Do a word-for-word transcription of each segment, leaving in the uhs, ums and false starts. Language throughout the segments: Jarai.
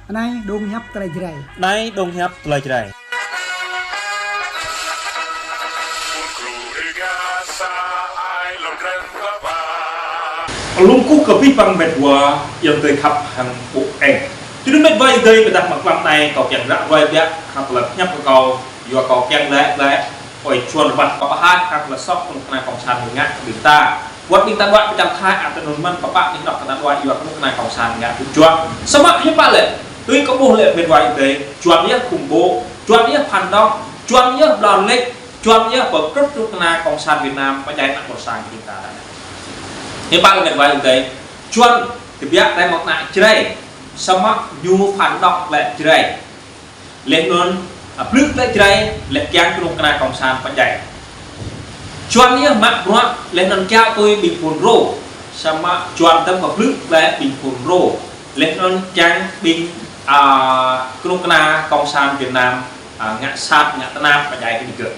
Anai dong hiăp tơlơi Jrai. Anai dong hiăp tơlơi Jrai. Lŏm kơkuh kơ abih bang met wa ayŏng adơi khăp hăng ƀu eng. Tui anŭn met wa ayŏng adơi, ƀiădah mơ̆ng klăm anai kâo kiăng ră ruai biă hăng tơlơi pơhiăp kơ kâo, yua kâo kiăng lĕ, lĕ ơi Juan rơbat pơpă hă hăng tơlơi soh kơnuk kơna kông sản ñu ngă kơ ƀing ta. Wơ̆t ƀing ta đuaĭ pơ čar Thai, ăt tui anŭn mơ̆n pơpă anih anŏ kơ ta đuaĭ yua kơnuk kơna kông sản ngă tŭ juă. Samơ̆ hiư̆m pă lĕ, tui kâo ƀuh lĕ met wa ayŏng adơi, Juan yơh khủng bố, Juan yơh phản động, Juan yơh ƀlŏr lĕč, Juan yơh pơkrŭt kơnuk kơna kông sản Việt Nam, pơdjai ană ƀôn sang ƀing ta. Hiư̆m pă lĕ met wa ayŏng adơi, Juan tơbiă rai mơ̆ng ană Jrai, samơ̆ ñu phản động lĕ Jrai. Laih anŭn, a, blư̆ lĕ Jrai, lĕ kiăng kơnuk kơna kông sản pơdjai. Juan yơh mă bruă, laih anŭn kiaŏ tui ƀing phun rô. Samơ̆ Juan tơm kơ blư̆ lĕ ƀing phun rô. Laih anŭn kiăng ƀing, a, kơnuk kơna kông sản Việt Nam, a, ngă sat, ngă tơnap, pơdjai kơ ñu gơ̆.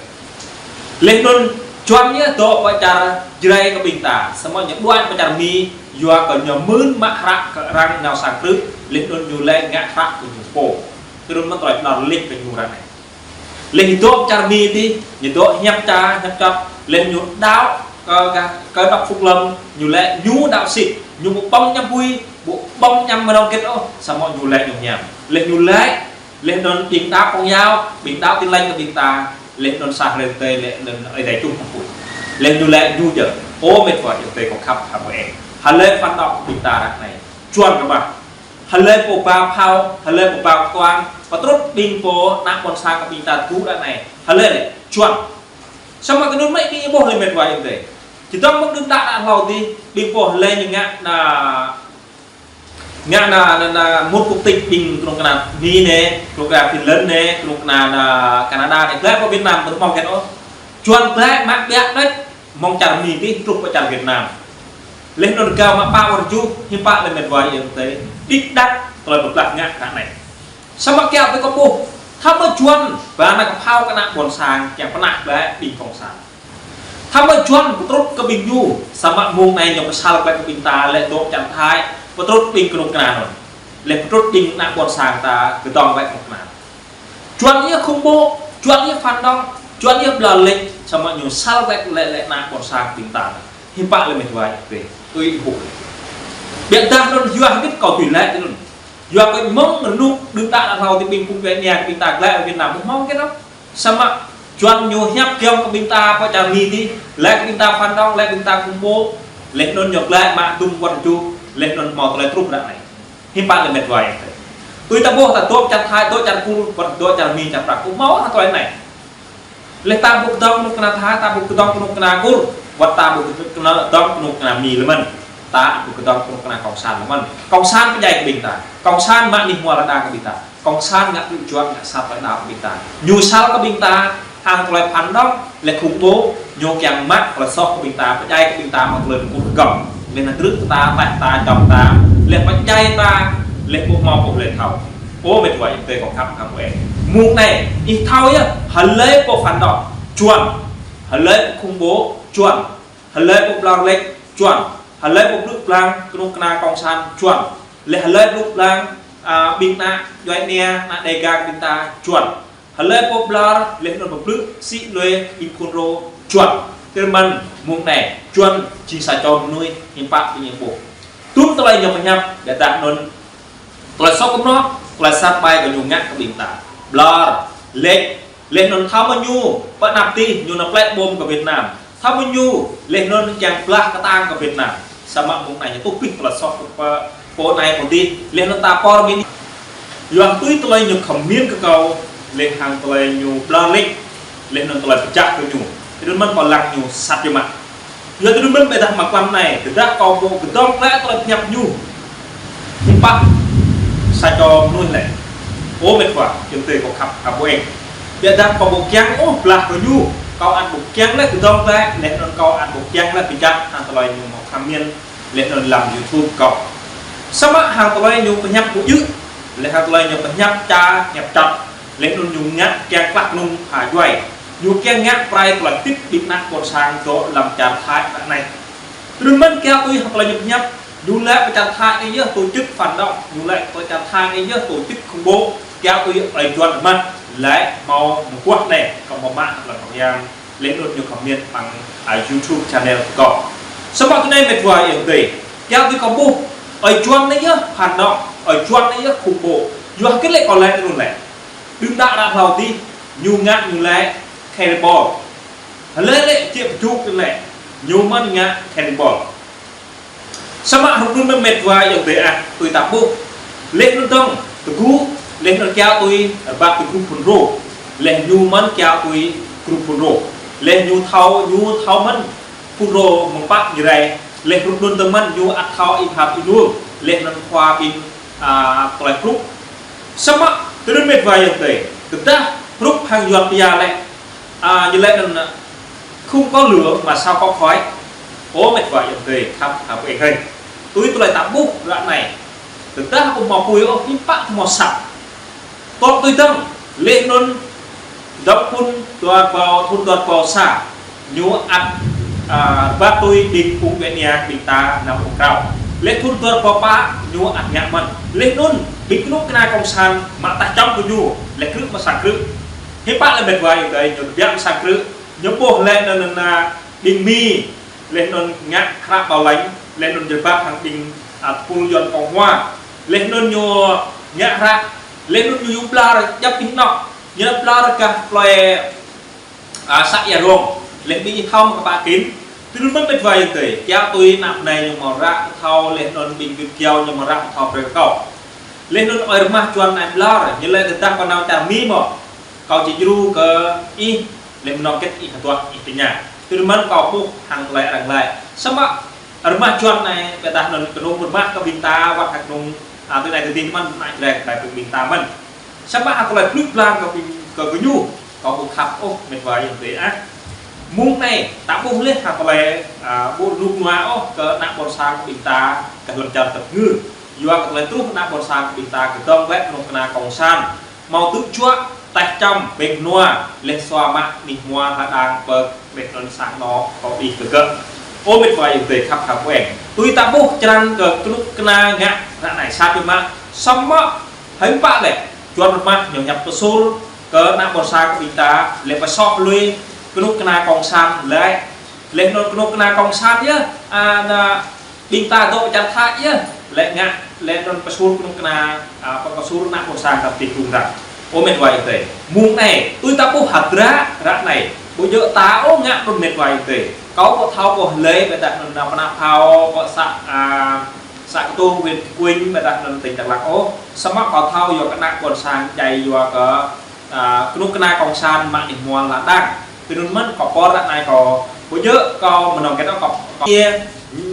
Laih anŭn Juan yơh dŏ pơ čar Jrai kơ ƀing ta, samơ̆ ñu đuaĭ pơ čar Mi, yua kơ ñu mơ̆n mă hră kơ arăng nao sang krư̆, laih anŭn ñu lĕ ngă hră kơ ñu pô. Tui anŭn mơ̆n tơlơi ƀlŏr lĕč kơ ñu ră anai. Laih ñu dŏ pơ čar Mi tih, ñu dŏ hiăp ča, hiăp čăt, laih ñu đaŏ kơ, kơ, kơ dŏ Phúc Lâm, ñu lĕ ñu đaŏ sĭt, ñu ƀu ƀơ̆ng añăm apui, ƀu ƀơ̆ng añăm mơnơ̆ng hơget ôh, samơ̆ ñu lĕ ñu hiam. Laih ñu lĕ, laih anŭn ƀing đaŏ Công giáo, ƀing đaŏ Tin Lành kơ ƀing ta, laih anŭn sa hrơi tơi, laih anŭn Ơi Adai čuh ampun. Laih ñu lĕ ñu djơ̆, ơ met wa ayŏng adơi kâo khăp hăng ƀu eng. Hlơi phản động ƀing ta ră anai? Juan kơ mơ̆? Hlơi pô ba phao, hlơi pô ba kơtuang, pơtrŭt ƀing pô ană ƀôn sang kơ ƀing ta tŭ ră anai? Hlơi lĕ? Juan. Samơ̆ tui anŭn mơ̆n ƀing ih ƀuh lĕ met wa ayŏng adơi. Či dŏng mơ̆ng đưm đă đă hlâo dih, ƀing pô hlơi ñu ngă ană, ngă ană, ană, ană mŭt quốc tịch ƀing kơnuk kơna Mi anai, kơnuk kơna Finland anai, kơnuk kơna, ană Canada anai, glaĭ pơ Việt Nam ƀu hmâo hơget ôh. Juan glaĭ mă biă đôč, mơ̆ng čar Mi tih truh pơ čar Việt Nam. Laih anŭn rơgao mă pă wơ̆t tơjuh, hiư̆m pă lĕ met wa ayŏng adơi, đĭ đăng tơlơi pơblah ngă kơ anai. Samơ̆ kiaŏ tui kâo ƀuh, thâo mơ̆ Juan ba ană kơ phao kơ ană ƀôn sang kiăng pơnah glaĭ ƀing kông sản. Thâo mơ̆ Juan pơtrŭt kơ ƀing ñu, samơ̆ mơ̆ng anai ñu pơsăl glaĭ kơ ƀing ta lĕ dŏ čar Thai, pơtrŭt ƀing kơnuk kơna anŭn. Laih pơtrŭt ƀing ană ƀôn sang ta kơdŏng glaĭ kơnuk kơna. Juan yơh khủng bố, Juan yơh phản động, Juan yơh ƀlŏr lĕč, samơ̆ ñu săl glaĭ lĕ, lĕ ană ƀôn sang ƀing ta. Hiư̆m pă lĕ met wa ayŏng adơi, tui ih ƀuh. Ƀiădah anŭn yua hơget kâo tui lĕ tui anŭn. Yua kơ mơ̆ng rơnŭk đưm đă đă hlâo tih ƀing phung djuai ania ƀing ta glaĭ pơ Việt Nam ƀu hmâo hơget ôh. Samơ̆ Juan ñu hiăp giŏng kơ ƀing ta pơ čar Mi tih, lĕ kơ ƀing ta phản động, lĕ ƀing ta khủng bố, laih anŭn ñu glaĭ mă dŭm wơ̆t tơjuh, laih anŭn hmâo tơlơi truh ră anai. Hiư̆m pă lĕ met wa ayŏng adơi. Tui ta ƀuh ta dŏ čar Thai, dŏ čar Kur, wơ̆t dŏ čar Mi, čar Prăng, ƀu hmâo hă tơlơi anai. Laih ta ƀu kơdŏng kơnuk kơna Thai, ta ƀu kơdŏng kơnuk kơna Kur, wơ̆t ta ƀu kơdŏng kơnuk kơna Mi lĕ mơ̆n. Ta ƀu kơdŏng kơnuk kơna kông sản lĕ mơ̆n. Kông sản pơdjai kơ ƀing ta. Kông sản mă anih hmua lŏn đang kơ ƀing ta. Kông sản ngă tŭ juă, ngă sat tơlơi đaŏ kơ ƀing ta. Ñu săl kơ ƀing ta hăng tơlơi phản động, lĕ khủng bố, ñu kiăng mă tơlơi soh kơ ƀing ta, pơdjai kơ ƀing ta mă tơlơi rơngot rơgŏm. Laih anŭn krư̆ ta, taih ta, čŏng ta, laih pơdjai ta, laih ƀu hmâo pô hlơi thâo. Ơ met wa ayŏng adơi kâo khăp hăng ƀu eng. Mơ̆ng anai, ih thâo yơh, hlơi pô phản động? Juan. Hlơi pô khủng bố? Juan. Hlơi pô ƀlŏr lĕč? Juan. Hlơi pô blŭ blang kơnuk kơna kông sản? Juan. Laih hlơi blŭ blang, a, ƀing ană djuai ania, ană Đêga kơ ƀing ta? Juan. Hlơi pô ƀlŏr, laih anŭn pơblư̆ sĭ lui ƀing phun rô? Juan. Tui anŭn mơ̆n mơ̆ng anai, Juan jing sa čô mơnuih, hiư̆m pă ƀing ih ƀuh. Dŭm tơlơi ñu pơhiăp, ƀiădah anŭn tơlơi soh kơnuk, tơlơi sat ƀai kơ ñu ngă kơ ƀing ta. Ƀlŏr, lĕč, laih anŭn thâo mơ̆ ñu pơ anăp tih ñu nao plĕ bom kơ Việt Nam. Thâo mơ̆ ñu, laih anŭn kiăng blah kơtang kơ Việt Nam. Samơ̆ mơ̆ng anai ñu tŭ pih tơlơi soh kơ pô, pô anai pô dih, laih anŭn ta pơr min. Yua tui tơlơi ñu khăm min kơ kâo, laih hăng tơlơi ñu ƀlŏr lĕč, laih anŭn tơlơi pơčah kơ ñu. Tui anŭn mơ̆n kâo lăng ñu sat biă mă. Yua tui anŭn mơ̆n ƀiădah mơ̆ng klăm anai, tơdah kâo ƀu kơdŏng glaĭ tơlơi pơhiăp ñu, hiư̆m pă sa čô mơnuih lĕ. Ơ met wa ayŏng adơi kâo khăp hăng ƀu eng. Ƀiădah kâo ƀu kiăng ôh blah kơ ñu, kâo ăt ƀu kiăng lĕ kơdŏng glaĭ, laih anŭn kâo ăt ƀu kiăng lĕ pơčah hăng tơlơi ñu mơ̆ khăm min, laih anŭn lăm YouTube kâo. Samơ̆ hăng tơlơi ñu pơhiăp ƀu djơ̆, laih hăng tơlơi ñu pơhiăp ča, hiăp čăt, laih anŭn ñu ngă kiăng klă kơnung pha djuai. Ñu kiăng ngă pơrai tơlơi tĭp ƀing ană ƀôn sang dŏ lăm čar Thai ră anai. Tui anŭn mơ̆n kiaŏ tui hăng tơlơi ñu pơhiăp, Ñu laĭ pơčah thai anai yơh tổ chức phản động, ñu laĭ pơčah thai anai yơh tổ chức khủng bố, kiaŏ tui ơi Yuan mă, laĭ hmâo mơguah anai, kâo hmâo mă lăm Yang, laih anŭn ñu comment hăng, à, YouTube channel kâo. Samơ̆ tui anai mĕt wa ayŏng adơi, kiaŏ tui kâo ƀuh, ơi Yuan anai yơh phản động, ơi Yuan anai yơh khủng bố, yua hơget lĕ kâo laĭ tui anŭn lĕ. Đưm đă ră hlâo adih, ñu ngă ñu laĭ cannibal. Hlơi lĕ či pơjuk tui lĕ, ñu mơ̆n ngă cannibal. Samơ̆ hrup anŭn mơ̆n mĕt wa ayŏng adơi ah, tui ta ƀuh. Laih anŭn dơ̆ng, tơgŭ, laih anŭn kiaŏ tui, rơbat tui grup phun rô. Laih ñu mơ̆n kiaŏ tui grup phun rô. Laih ñu thâo, ñu thâo mơ̆n phun rô mơ̆ng pă ñu rai. Laih hrup anŭn dơ̆ng mơ̆n ñu ăt thâo ih hăp ih nul. Laih anŭn khua ƀing, à, tơlơi kruh. Samơ̆, tui anŭn mĕt wa ayŏng adơi. Tơdah hrup hăng Yuan pia lĕ, à, ñu laĭ anŭn, không có lửa mà sao có khói. Ơ mĕt wa ayŏng adơi, khăp, khăp ih hơi. Tui tơlơi ta ƀuh ră anai. Tơdah ƀu hmâo apui ôh, hiư̆m pă hmâo asăp. Tŏ tui dơ̆ng, laih anŭn, dŏ phun dua rơbâo, thun dua rơbâo sa. Ñu ăt, à, rơbat tui ƀing phung djuai ania ƀing ta nao pơ krao. Laih thun dua rơbâo pă, ñu ăt ngă mơ̆n. Laih anŭn, ƀing kơnuk kơna cộng sản, mă tah čăm kơ ñu, laih krư̆ mă sang krư̆. Hiư̆m pă lĕ mĕt wa ayŏng adơi, ñu tơbiă mă sang krư̆. Ñu ƀuh laih anŭn, anŭn, anŭn, ƀing Mi, laih anŭn ngă hră bảo lãnh, laih anŭn jơbat hăng ƀing, à, pul Yuan Cộng hòa. Laih anŭn ñu ngă hră, laih anŭn ñu yŭ blar djăp ƀing anŏ, ñu blar gah plơi, à, să Ia Rong, laih ƀing ih thâo mă kơ pă kĭn. Tui anŭn mơ̆n mĕt wa ayŏng adơi, kiaŏ tui anăp anai ñu hmâo ră thâo, laih anŭn ƀing gơyut kiaŏ ñu hmâo ră thâo brơi kơ kâo. Laih anŭn ơi rơmah Yuan anai blar, ñu laĭ tơdah kâo nao čar Mi mơ̆. Kâo či djru kơ ih, laih mơnơ̆ng hơget ih hơduah ih tơña. Tui anŭn mơ̆n kâo ƀuh hăng tơlơi arăng laĭ. Samơ̆ rơmah Yuan anai, ƀiădah anŭn kơnung rơmah kơ ƀing ta, wơ̆t hăng kơnung, à, tui anai tui adih mơ̆n, anai jreng kơ ƀing ta mơ̆n. Samơ̆ hăng tơlơi plư blang kơ ƀing, kơ, kơ ñu, kâo ƀu khăp ôh, mĕt wa ayŏng adơi ah. Mơ̆ng anai, ta ƀuh laih hăng tơlơi, à, ƀu rơnŭk rơnua ôh kơ ană ƀôn sang kơ ƀing ta, kơ lŏn čar tơpơngư. Yua kơ tơlơi truh ană ƀôn sang kơ ƀing ta, kơdŏng glaĭ kơnuk kơna cộng sản. Hmâo tŭ juă, tah čăm, ƀing nua, laih sua mă, anih hmua hơdang pơ, ƀing anŭn sang anŏ, kâo đih kơ gơ̆. Ơ mĕt wa ayŏng adơi khăp hăng ƀuh eng. Tui ta ƀuh črăn kơ kơnuk kơna ngă, ră anai sat biă mă. Samơ̆, hiư̆m pă lĕ, Yuan rơmah ñu ñăp pơsur, kơ ană ƀôn sang kơ ƀing ta, laih pơsoh lui, kơnuk kơna cộng sản, laih, laih anŭn kơnuk kơna cộng sản yơh, à, anŭn, ƀing ta dŏ pơčah thai yơh, laih ngă, laih anŭn pơsur kơnuk kơna, à, pơsur ană ƀôn sang ta tih kung răng. Ơ mĕt wa ayŏng adơi. Mơ̆ng anai, tui ta ƀuh hơdră ră anai. Ƀu djơ̆ ta ôh ngă anŭn mĕt wa ayŏng adơi. Kâo ƀu thâo ƀuh laih ƀiădah anŭn nao pơ anăp phao, ƀu să, à, să Kơtô huyện Cư Kuin ƀiădah anŭn tỉnh Đắk Lắk ôh. Samơ̆ kâo thâo yua kơ ană ƀôn sang djai yua kơ à, kơnuk kơna cộng sản mă anih hmua hơdang. Tui anŭn mơ̆n kâo pơr ră anai kâo, ƀu djơ̆ kâo mơnơ̆ng hơget kâo, kâo, ia,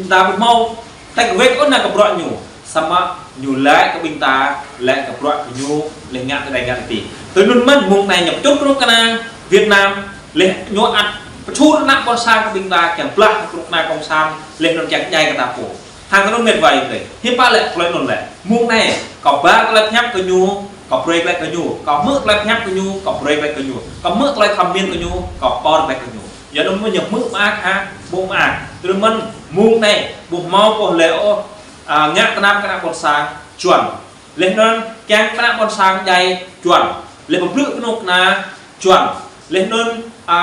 ta ƀu hmâo, tĕk wek ôh ană kơ bruă ñu. Samơ̆ ñu laĭ kơ ƀing ta, laĭ kơ bruă kơ ñu, laih ngă tơdơi ngă tơdơi. Tui anŭn mơ̆n mơ̆ng anai ñu pơčut kơnuk kơna Việt Nam, laih ñu ăt pơčut ană ƀôn sang kơ ƀing ta, kiăng blah kơnuk kơna cộng sản, laih anŭn kiăng djai kơ ta pô. Hăng tui anŭn mĕt wa ayŏng adơi. Hiư̆m pă lĕ tơlơi anŭn lĕ. Mơ̆ng anai, kâo ba tơlơi pơhiăp kơ ñu, kâo brơi glaĭ kơ ñu. Kâo hmư̆ tơlơi pơhiăp kơ ñu, kâo brơi glaĭ kơ ñu. Kâo hmư̆ tơlơi comment kơ ñu, kâo pơr glaĭ kơ ñu. Yua anŭn mơ̆n ñu hmư̆ mơak hă, ƀu mơak. Tui anŭn mơ̆n mơ̆ng anai, ƀu hmâo pô lĕ ôh, à, ngă tơnap kơ ană ƀôn sang Yuan. Laih anŭn kiăng kơ ană ƀôn sang djai Yuan. Laih pơblư̆ kơnuk kơna Yuan. Laih anŭn, à,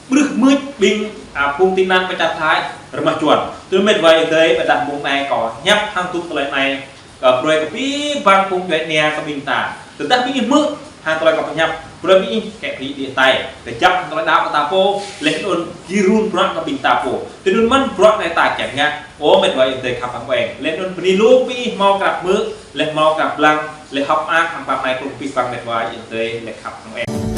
ƀrưh mưč ƀing, à, phung tị nạn pơčah thai rơmah Yuan. Tui anŭn mĕt wa ayŏng adơi, ƀiădah mơ̆ng anai kâo pơhiăp hăng tŭ tơlơi anai, kơ brơi kơ abih bang phung djuai ania kơ ƀing ta. Tơdah ƀing ih hmư̆ hăng tơlơi kâo pơhiăp, brơi ƀing ih kĕ pơri đĭ tai. Kơjăp hăng tơlơi đaŏ kơ ta pô, laih anŭn gir run bruă kơ ƀing ta pô. Tui anŭn mơ̆n bruă anai ta kiăng ngă. Ơ mĕt wa ayŏng adơi khăp hăng ƀuh eng. Laih anŭn bơni lu ƀing ih hmâo krăp hmư̆, laih hmâo krăp lăng, laih hŏk mơak hăng pap anai kơ abih bang mĕt wa ayŏng adơi, laih khăp hăng ƀuh eng.